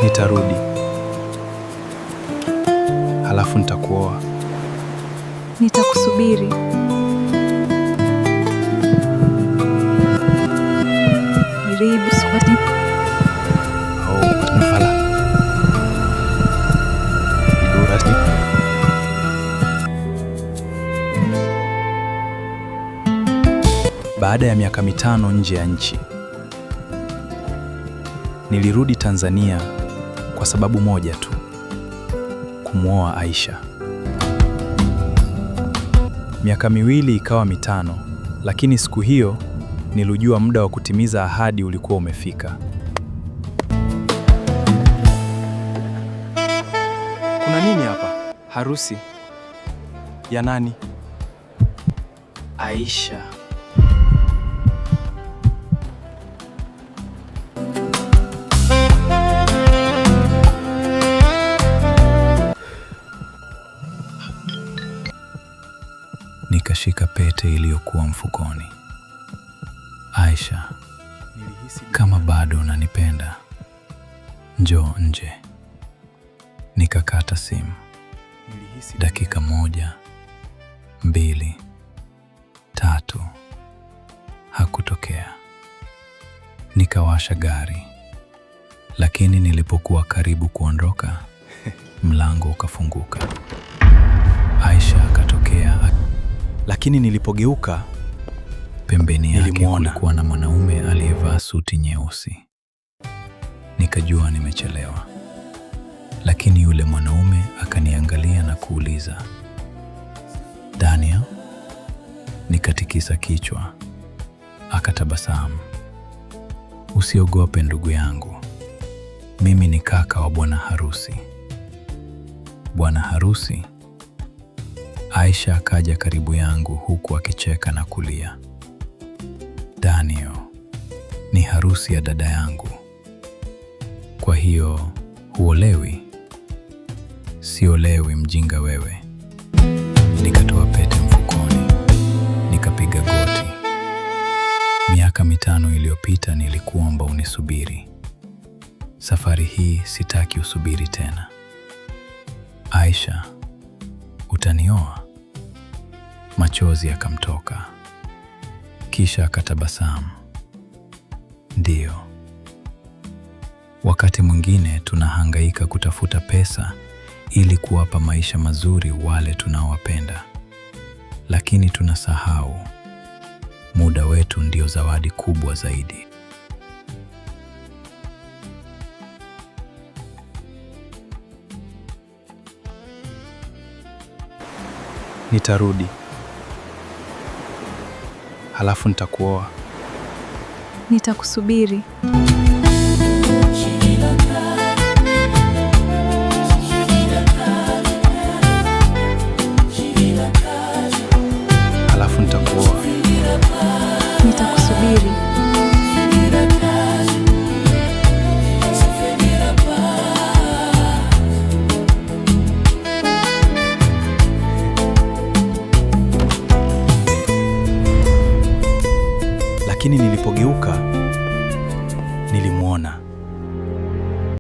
Nitarudi, halafu nitakuoa. Nitakusubiri. Baada ya miaka 5 nje ya nchi, nilirudi Tanzania kwa sababu moja tu: kumwoa Aisha. Miaka 2 ikawa 5, lakini siku hiyo nilijua muda wa kutimiza ahadi ulikuwa umefika. Kuna nini hapa? Harusi ya nani? Aisha. Nikashika pete iliyokuwa mfukoni. Aisha, kama bado unanipenda, njoo nje. Nikakata simu. Dakika 1, 2, 3, hakutokea. Nikawasha gari, lakini nilipokuwa karibu kuondoka, mlango ukafunguka. Aisha akatokea. Lakini nilipogeuka, Pembeni yake nilimuona. kulikuwa na mwanaume aliyevaa suti nyeusi. Nikajua nimechelewa, lakini yule mwanaume akaniangalia na kuuliza, Daniel? Nikatikisa kichwa. Akatabasamu. Usiogope ndugu yangu, mimi ni kaka wa bwana harusi. Bwana harusi? Aisha akaja karibu yangu huku akicheka na kulia. Daniel, ni harusi ya dada yangu. Kwa hiyo huolewi? Siolewi, mjinga wewe. Nikatoa pete mfukoni, nikapiga goti. Miaka 5 iliyopita nilikuomba unisubiri. Safari hii sitaki usubiri tena. Aisha, utanioa? Machozi yakamtoka. Kisha akatabasamu. Ndiyo. Wakati mwingine tunahangaika kutafuta pesa ili kuwapa maisha mazuri wale tunaowapenda. Lakini tunasahau muda wetu ndio zawadi kubwa zaidi. Nitarudi, halafu nitakuoa. Nitakusubiri. Halafu nitakuoa. Nitakusubiri. Lakini nilipogeuka,